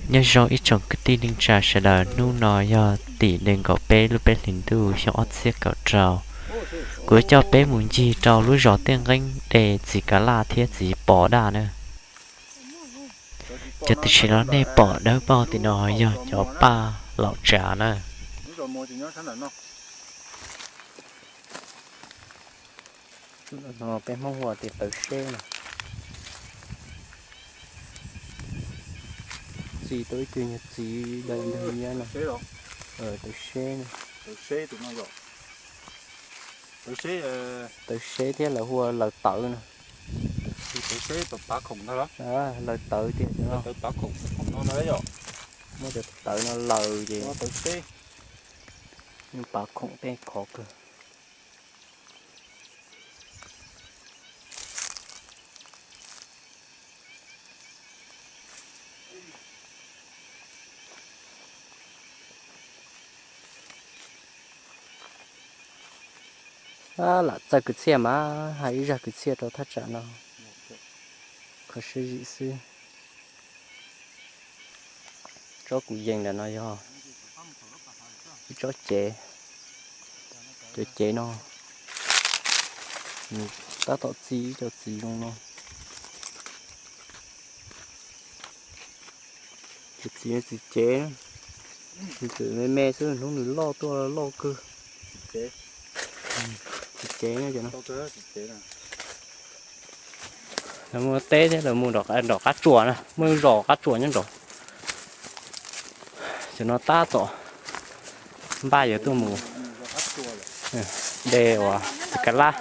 Nyob zoo ib tsoom kwv tij neej tsa sawv daws, hnub no yog tim nees nkaum peb lub peb hlis ntuj xyoo ob txhiab kaum rau. Kuv coj peb mus ncig rau lub zos Tiaj Nqeeb de txiv Ka Laj thiab txiv Pov Daj na. Cov tam sim no nej pom dawb paug tim no yog cov paj laum tsav na. Peb Hmoob hu tias tawv seb no. Txi tau ib tug nyuag txiv daws ntawg nyiab no. Tawv seb no. Tawv seb thiab lawv hu ua laws tawv no. Laws tawv tiag, muab cov tawv no laws ces pav khoom tej khov kawg. Lam txawj kwv txhiaj mas hais ib zaj kwv txhiaj rau thaj tsam no, kho siab zim xwb. Tsob kuv yees ntawm no yog ib tsob cev, cov cev no nws tab tom txi ib co txiv zoo no. Cov txiv no txiv cev, nws txawm me me xwb, hnub nws loj tuaj loj kawg. Txiv cev no. Lawv mus teb thiab lawv mus nram qab tsuas na, muaj ib zos qab tsuas nyob nraud. Cov no tab tom npaj yuav tuaj mus de uas txiv Ka Laj.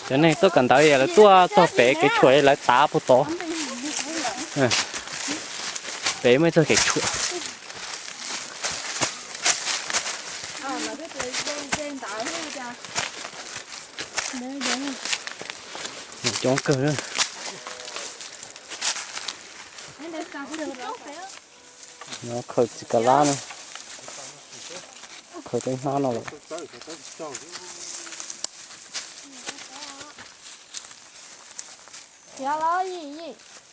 Cov neeg tuaj kawm ntawv lawv tuaj txog pem kev tshuam lawv tav puag tod. Pem muaj ib txoj kev tshuam. Coob kawg. No khaws txiv Ka Laj na, khaws tej hnab no lawm.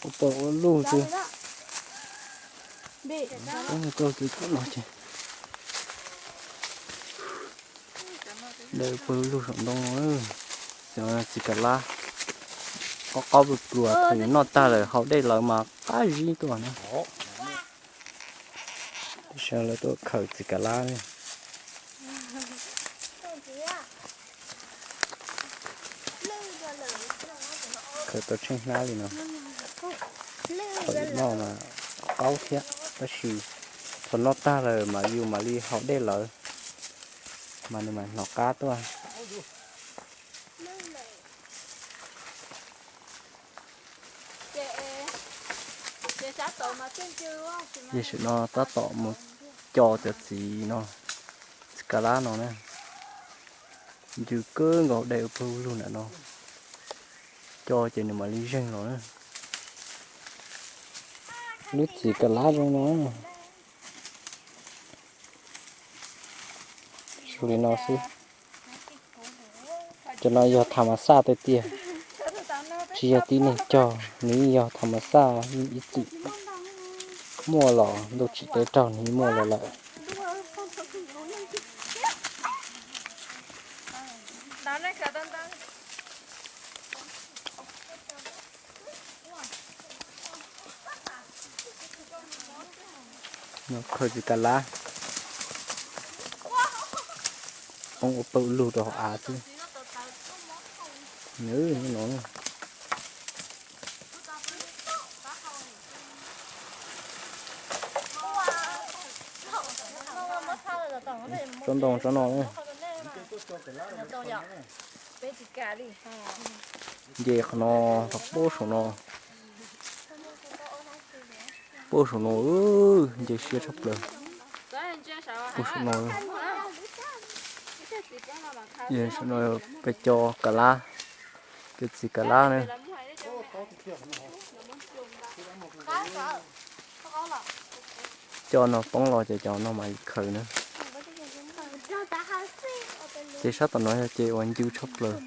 Ua pawg ua lug xwb. Ua pawg ua lug xwb no ces de pawg ua lug saum ntoo. Cov txiv Ka Laj qaub qaub pluas pluas, thaum nws noj tag lawm haus dej lawv mas qab zib tuaj na. Sawv daws tuaj khaws txiv Ka Laj. Khaws tau tsheej hnab li no. Thaum yus noj mas qaub thiab, tab sis thaum noj tag lawm mas yus mam li haus dej lawv, mas nws mas hnov qab tuaj. Yog saum no tab tom mus co cov txiv no, txiv Ka Laj no na, ncw kawg nkaus, de ua pawg ua lug nram no, co ces nws mam li zeeg los na. Lub txiv Ka Laj zoo no, zoo li no xwb. Cov no yog tham mas xaj tiag tiag, tsis yog tib neeg cog, nws yeej yog tham mas xaj, ib txwm muaj los ntuj tsim teb raug nws muaj los lawm. Khaws txiv Ka Laj, poob ua pawg ua lug rau hauv av xwb. Nyob no, tsob ntoo tsob no, nce qhov no rau pem saum no, pem saum no, nce siab tshaj plaws. Pem saum no, saum no peb co Ka Laj, peb txiv Ka Laj na. Co no poob los ces cov no mam li khaws na. Ces sab tom no yog ces uas ncw tshaj plaws.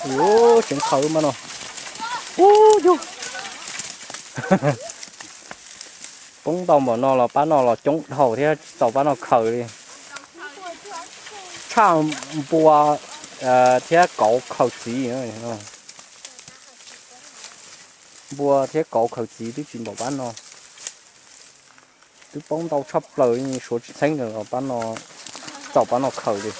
Ub, tseev khaws mas no. Ub yug. Poob ntau npaum no los pab no los coob dhau thiab tsis txaus pab no khaws li. Tshaj npua thiab kauv khaws txiv. Npua thiab kauv khaws txiv twb tsis npaum pab no. Twb poob ntau tshaj plaws, suav tsis txheeb los pab no, txaus pab no khaws li.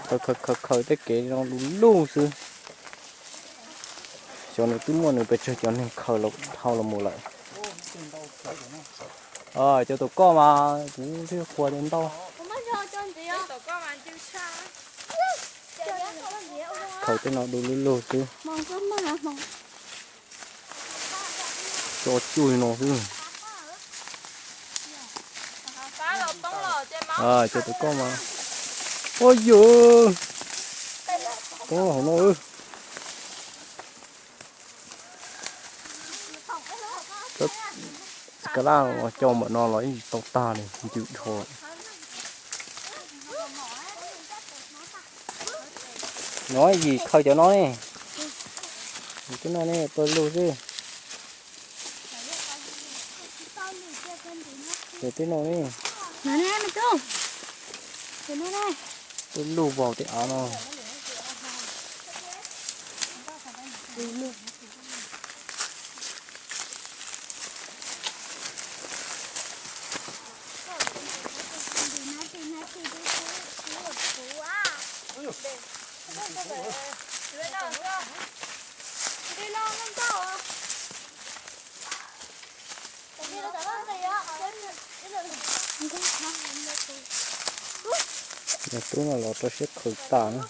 Khaws khaws khaws tej kev no du lug xwb. Xyov nws twb muaj nws pes tsawg cov neeg khaws dhau los mus lawm. Cov tus koj mas kuv thiaj qhuas tias ntau. Khaws tej no du lug lug xwb. Tso cuj li no xwb. Cov tus koj mas, ua yog, poob hauv no. Txiv kab laj coj npaum no los yeej tsis tau tag li, ncw dhau. No yim khaws cov no ne. Twb no ne pawg lug xwb. Ces twb no ne. Pawg lug vau tej av no. Niag tub no los rau siab khaws tas na.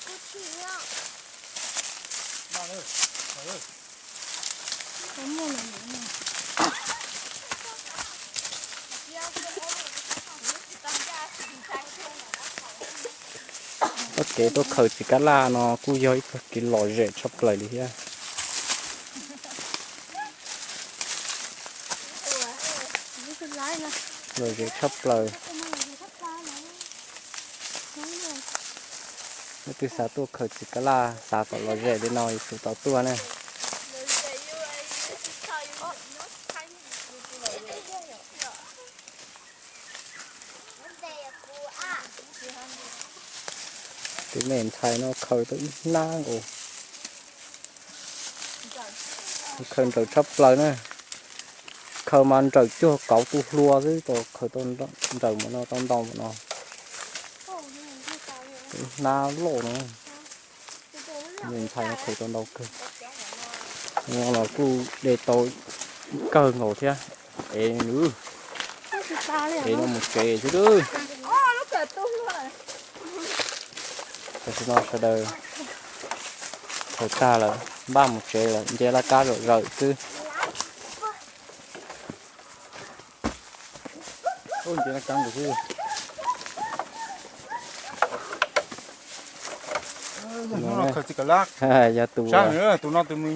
Txoj kev tuaj khaws txiv kab laj no kuj yog ib txoj kev lom zem tshaj plaws li thiab. Lom zem tshaj plaws. Leej twg xav tuaj khaws txiv kab laj xav kom lom zem li no yuav tsum tau tuaj na. Tus me ntxhais no khaws tau ib hnab nkaus. Khaws nrawm tshaj plaws na. Khaws mas nrawm cuag kauv tu hlua xwb, khaws tau nrawm npaum no tau ntau npaum no. Ib hnab loj no. Me ntxhais no khaws tau ntau kawg. No los kuj de tau kawg nkaus thiab. Ev nws, ev no mus tsev xwb. Tam sim no sawv daws khaws tag lawm, npaj mus tsev lawm, nce laj kab zom zaws xwb. Yog tus laus mus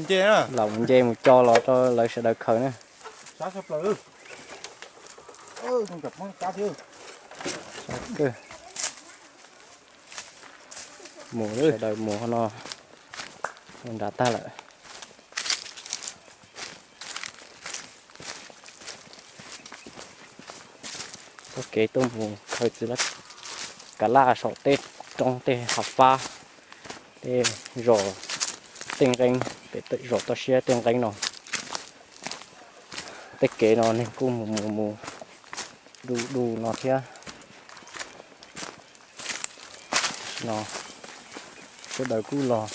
nce mus co los rau lawv sawv daws khaws na. Mus, sawv daws mus no, nrad tag lawm. Txoj kev tuaj mus khaws txiv kab laj saum tej roob tej hav fab, tej zos tej nqeeb, pem zos toj siab tej nqeeb no. Tej kev no neeg kuj mus mus mus du du no thiab. No, sawv daws kuj los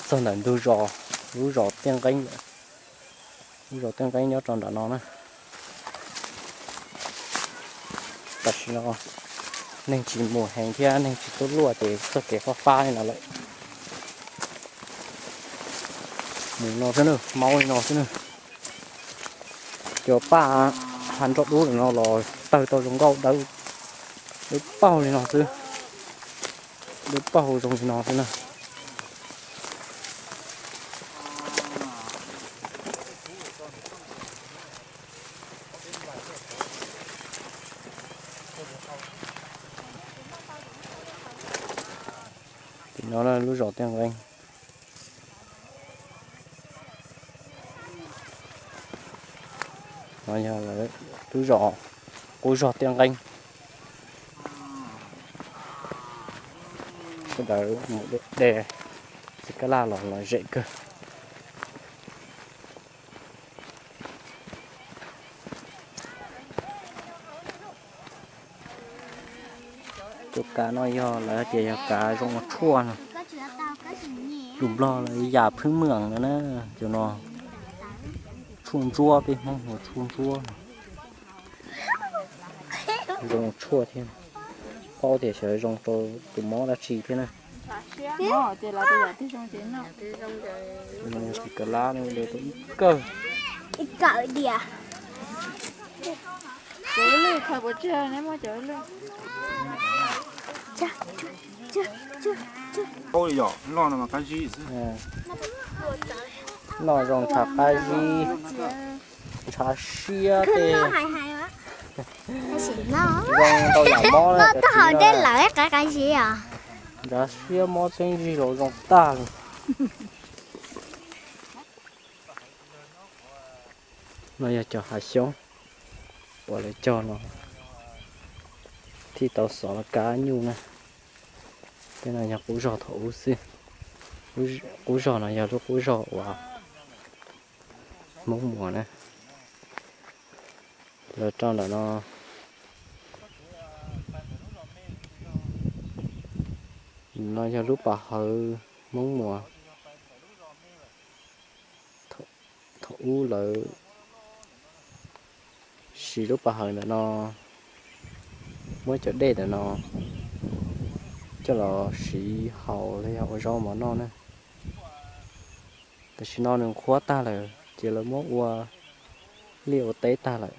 txog ntawm ntug zos, lub zos Tiaj Nqeeb lawm. Lub zos Tiaj Nqeeb nyob rau nram no na. Tam sim no neeg tsis mus heev thiab neeg tsis tuaj luaj ces txoj kev fab fab li no lawm. Mus no xwb na, maub li no xwb na. Cov paj hav nroj dub no los tawg tau zoo nkauj dawb, dawb paug li no xwb, dawb paug zoo li no xwb na. Tim no lub zos Tiaj Nqeeb. No yog lawv lub zos, qub zos Tiaj Nqeeb. Sawv daws mus de, de txiv kab laj los lom zem kawg. Cov kav no yog lawv tias yog kav zoo ua tshuaj no. Lus Nplog lawv yam phwb mweem no na, cov no tshuaj ntsuab, peb Hmoob hu tshuaj ntsuab. Zoo tshuaj thiab, paub tias xyov zoo rau tus mob dab tsi thiab na. Tus kav lab no de tau ib kawm. Ib kawm diam. Noj zoo ntshav qab zib, ntshav siab tej. Zoo rau yam mob na, cov txiv no. Ntshav siab mob txeeb zig los zoo tag li. No yog cov hav xyoob uas lawv cog no thiaj tau xov los kab nyuj na. Tej no yog qub zog thaum ub xwb. Qub zog no yog lub qub zog uas Hmoob Muas na. Lawv rau ntawm no, no yog lub pas hawv Hmoob Muas. Thaum ub lawv siv lub pas hawv ntawm no, muab cov dej ntawm no coj los siv haus los yog ua zaub mov noj na. Tam sim no nws qhuav tag lawm ces lawv muab ua liaj ua teb tag lawm.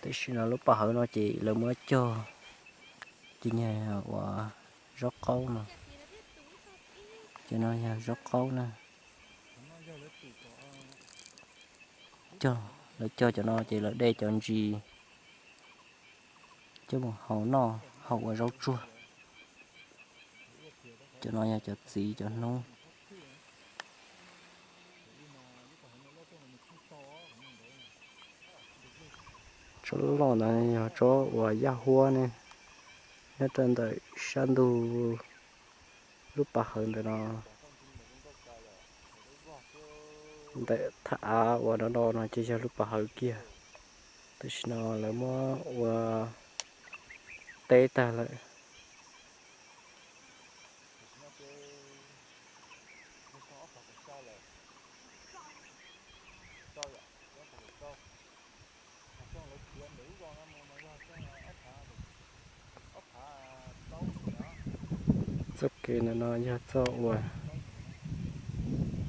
Tam sim no lub pas hawv no ces lawv muab cog cov nyuag uas zaub qaub no. Cov no yog zaub qaub na. Cog, lawv cog cov no ces lawv de cov ntsis coj mus haus noj haus ua zaub tsuag. Cov no yog cov txiv cov hnub. Tsob loj ntawd yog tsob uas yaj huab ne, nyob rau ntawm sab ntug lub pas hawv ntawm no. Ntawm thaj av uas no no no ces yog lub pas hawv kiag. Tam sim no lawv muab ua teb tag lawm. Txoj kev ntawm no yog txoj uas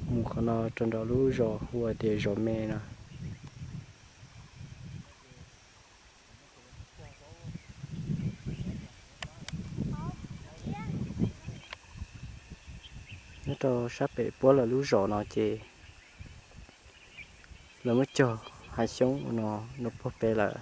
mus qhov no rau nram lub zos hu ua tias zos me no. Nyob rau sab pem puab lawv lub zos no ces lawv muab cog hav xyoob no, no puag pem lawm.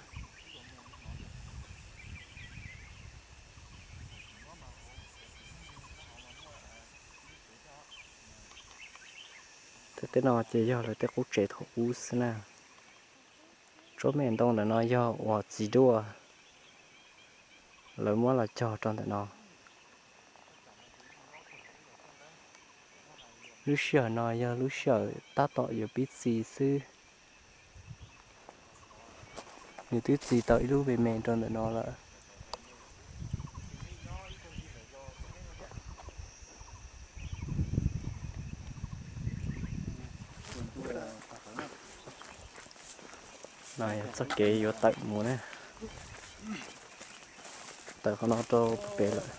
Tej no ces yog lawv tej qub tsev thaum ub xwb na. Tsob me ntoo ntawm no yog uas txiv duaj, lawv muab los cog rau ntawm no. Lub sij hawm no yog lub sij hawm tab tom yuav pib txi xwb. Nws twb txi tau ib lub me me rau ntawm no lawm. No yog txoj kev yuav tawm mus na. Tawm qhov no rau pem lawm.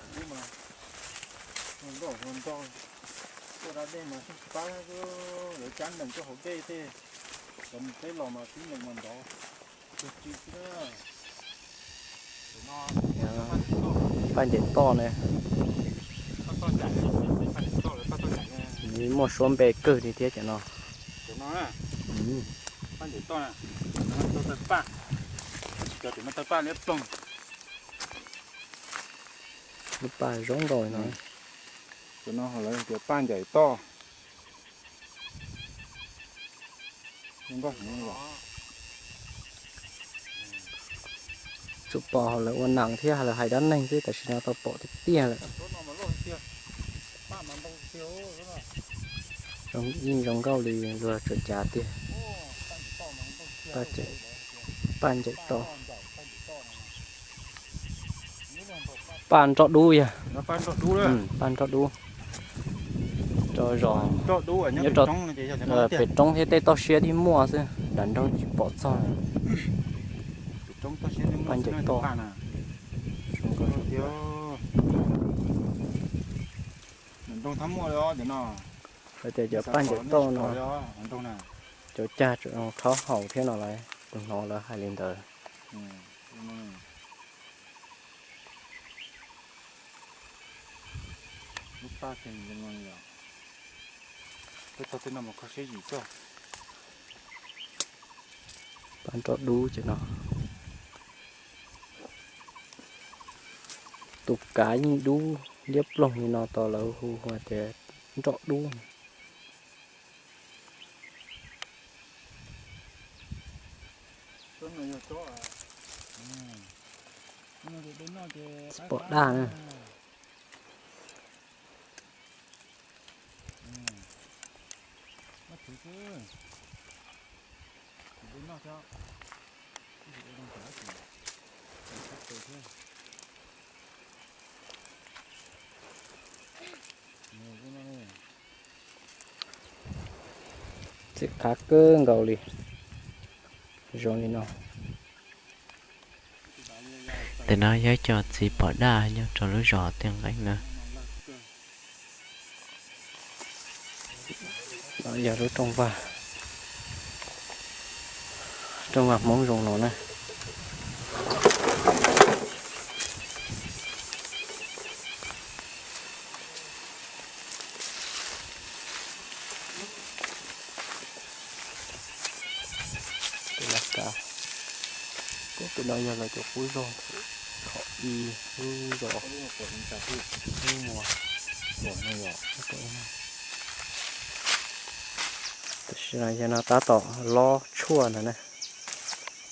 Paj ncaim toj ne. Nws muaj suab npe kawg li thiab cov no. Lub paj zoo nkauj no. Cov no lawv tias paj ncaim toj. Tsuas pom lawv ua neeg thiab lawv hais dab neeg xwb, tam sim no tau pom tiag tiag lawm. Yeej zoo nkauj li luag tsuas cav tiag. Paj ncaim toj. Paj nroj dub yog. Paj nroj dub. Rau zos nyob rau pem roob thiab tej toj siab twb muaj xwb, nram nroog tsis pom txog. Paj ncaim toj. Hais tias cov paj ncaim toj no, cov cag tseem rhaub haus thiab no lawm, kuv hnov lawv hais li ntawd. Paj nroj dub ces no. Tus kav yeej dub liab ploog li no tau lawv hu hais tias nroj dub. Tsis pom daj na. Txiv qab kawg nkaus li, zoo li no. Ntawm no yog ib co txiv pom daj nyob rau lub zos Tiaj Nqeeb na. Yog lub rooj vag, rooj vag Hmoob zoo no na. Tus no yog lawv cov qub zog, qhov ib lub zos. Tam sim no yog no tab tom lob tshuaj ntag na.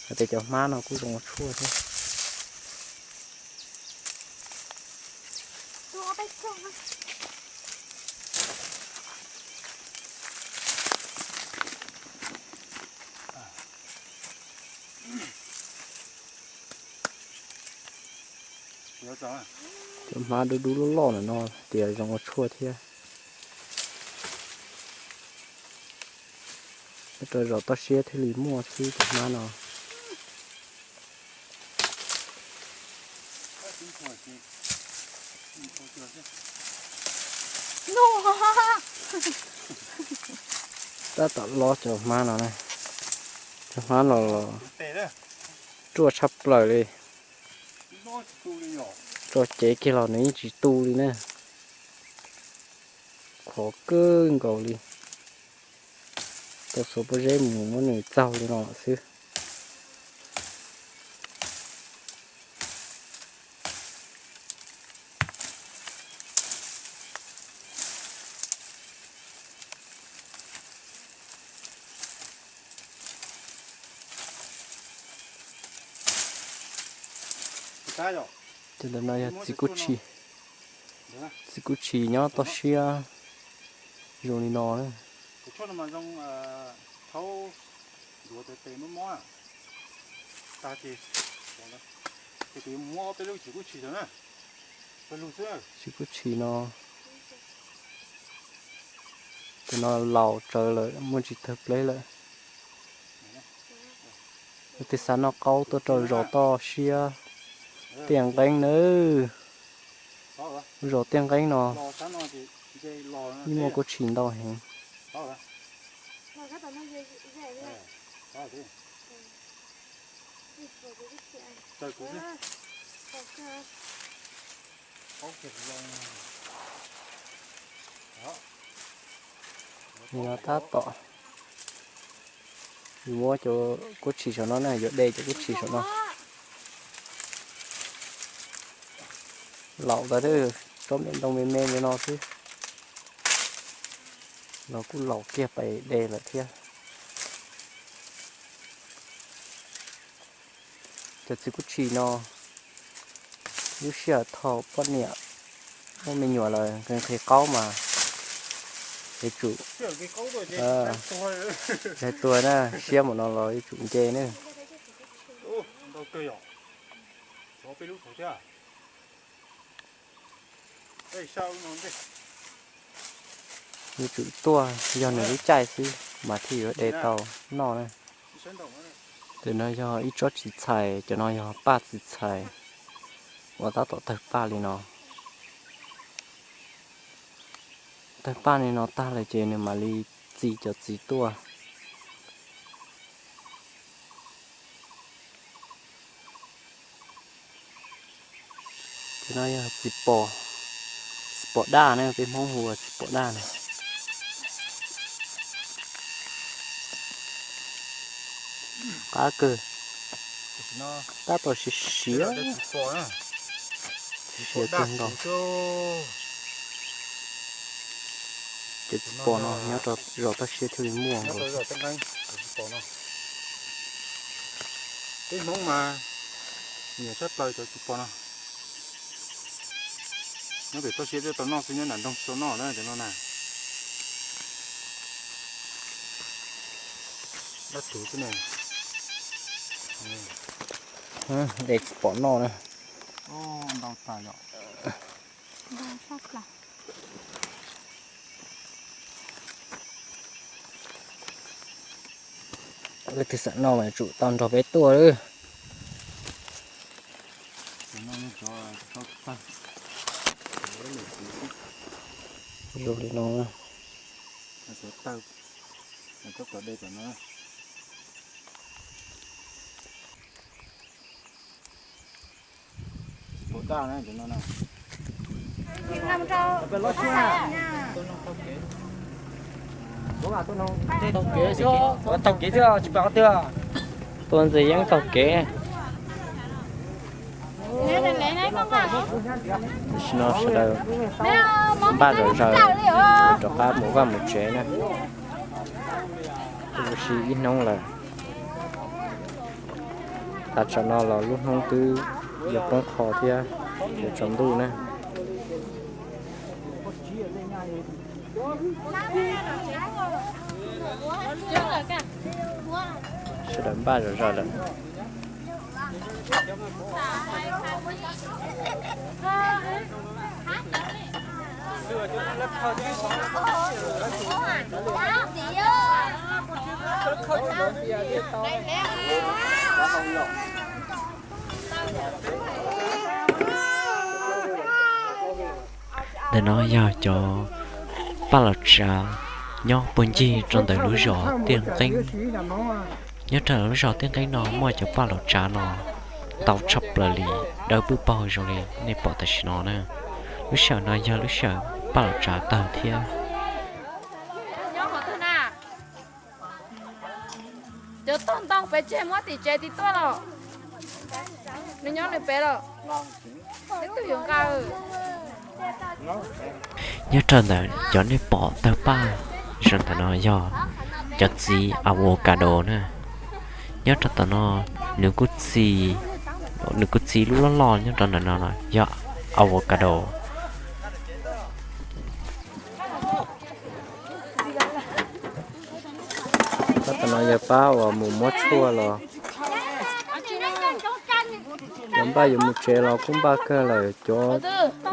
Hais tias cov hmab no kuj zoo ua tshuaj thiab. Cov hmab dub dub loj loj ntawm no tias zoo ua tshuaj thiab. Nyob rau zos toj siab thiaj li muaj xwb cov hmab no. Tab tom lob cov hmab no na. Cov hmab no los ruaj tshaj plaws li. Tso cev kiag los nws yeej tsis tu li na. Khov kawg nkaus li. Tau xuas pob zeb mus muab nws txaug li no lawm xwb. Ces ntawm no yog txiv kuj tshis. Txiv kuj tshis nyob toj siab zoo li no na. Txiv kuj tshis no, tus no laus tsawv lawm muaj tsis tawg pleb lawm. Tus xav noj qaub tuaj rau zos toj siab Tiaj Nqeeb nawb. Zos Tiaj Nqeeb no yeej muaj kub tshis ntau heev. Nws no tab tom, nws muab cov kub tshis saum no na, yuav de cov kub tshis saum no. Laus tas, tsob me ntoo me me li no xwb los kuj laus kiag pais de lawm thiab. Cov txiv kub tshis no, lub sij hawm thaum poj niam muaj me nyuam lawm nqhis nqhis qaub mas yuav tsum, hais tuag na, siab mus no los yuav tsum nce na. Yuav tsum tuaj yog nws lub caij xwb mas thiaj yuav de tau noj na. Tus no yog ib tsob txiv txhais, cov no yog paj txiv txhais uas tab tom tawg paj li no. Tawg paj li no tag lawm ces nws mam li txi cov txiv tuaj. Tus no yog txiv pos, txiv pos daj na, peb Hmoob hu ua txiv pos daj na. Qab kawg, tab tom siav siav, siav siav kawg nkaus. Cov txiv pos no nyob rau zos toj siab thiaj li muaj nkaus. Peb Hmoob mas nyiam tshaj plaws cov txiv pos no. Nyob pem toj siab thiaj tau noj xwb, nyob nram nroog tsis tau noj na cov no na. Dab tuv xwb ne. De txiv pos noj na. Ntau tas yom. Leej twg xav noj mas tsum tau nrog peb tuaj lawm. Zoo li no. Taug kev xwb, tsis pom qhov twg. Tuaj ntxiv yeeb taug kev. Tam sim no sawv daws npaj zom zaws rov qab mus vaj mus tsev na. Ua si ib hnub lawm. Tav tsam no los lub hnub twb yuav poob qho thiab yuav tsaus ntuj na. Sawv daws npaj zom zaws lawm. Ntawm no yog cov paj los tsav nyob puag ncig rau ntawm lub zos Tiaj Nqeeb. Nyob rau lub zos Tiaj Nqeeb no muaj cov paj los tsav no ntau tshaj plaws li, dawb paug zoo li nej pom tam sim no na. Lub sij hawm no yog lub sij hawm paj los tsav tawg thiab. Cov tog ntoo pem tseg muab tim tsev tim tuaj los. Nws nyob nws pem los. Ib tug yuav nqa. Nyob rau ntawm cov nej pom tawg paj zoo ntawm no yog cov txiv avocado na. Nyob rau tom no nws kuj txi, nws kuj txi lub loj loj nyob rau ntawm no yog avocado. Tab tom no yog pab uas mus muab tshuaj los, cov npaj yuav mus tsev los kuj npaj kawg lawm, cov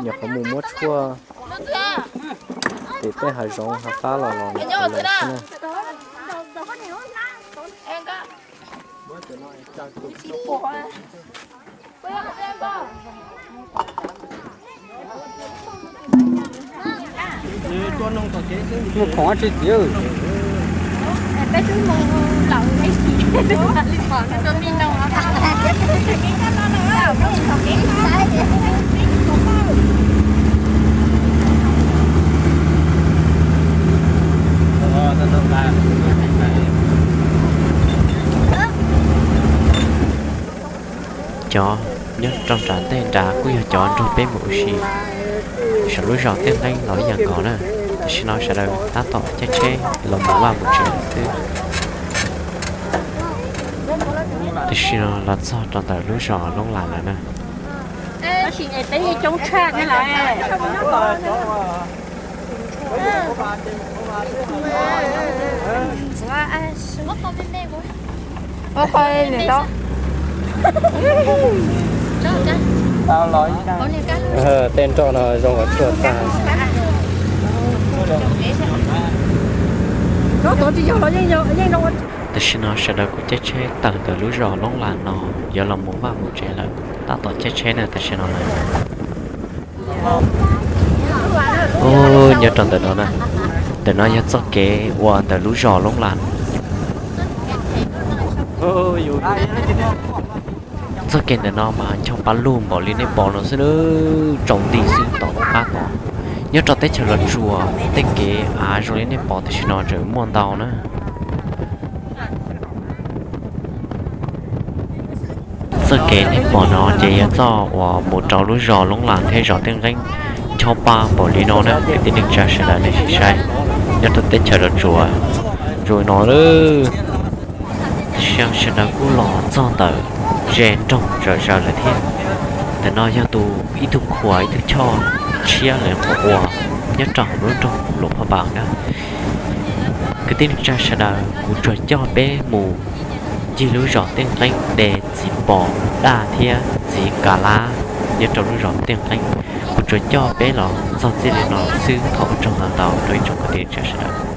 nyuam qhuav mus muab tshuaj tim tej hav zoov hav fab los los nyuam qhuav los xwb na. Muaj khoom dab tsi tiag? Cov nyob rau nram ntej nrad kuj yog cov nrog peb mus ua si saum lub zos Tiaj Nqeeb los ib yam nkaus na. Tam sim no sawv daws tab tom caij tsheb los mus vaj mus tsev lawm xwb. Tam sim no los txog rau ntawm lub zos Loob Las lawm na. Tej nroj no zoo qhov tshuaj tag. Tam sim no sawv daws kuj caij tsheb tawm ntawm lub zos Loob Las no yuav los mus vaj mus tsev lawm, tab tom caij tsheb na tam sim no na. Ub, nyob rau ntawm no na, ntawm no yog txoj kev uas ntawm lub zos Loob Las. Txoj kev ntawm no mas ncho pa lug npaum li nej pom no xwb, tsaus nti xwb tom qab tod. Nyob rau teb chaws Los Tsuas tej kev av zoo li nej pom tam sim no tseem muaj ntau na. Txoj kev nej pom no ces yog txoj uas mus rau lub zos Loob Las thiab zos Tiaj Nqeeb, ncho pa npaum li no na kwv tij neej tsa sawv daws nej sim saib. Nyob rau teb chaws Los Tsuas zoo li no lawm. Tam sim no sawv daws kuj los txog ntawm ze nroog zom zaws lawm thiab. Ntawm no yog tus ib tug qhua ib tug choj tshiab lawv qhov ua nyob rau hauv lub nroog Luam Phaj Npas na. Kwv tij neej tsa sawv daws, kuv tsuas coj peb mus ncig lub zos Tiaj Nqeeb de txiv pos daj thiab txiv ka lab nyob rau lub zos Tiaj Nqeeb. Kuv tsuas coj peb los txog txij li no xwb, thov ua tsaug ntau ntau rau ib tsoom kwv tij neej tsa sawv daws.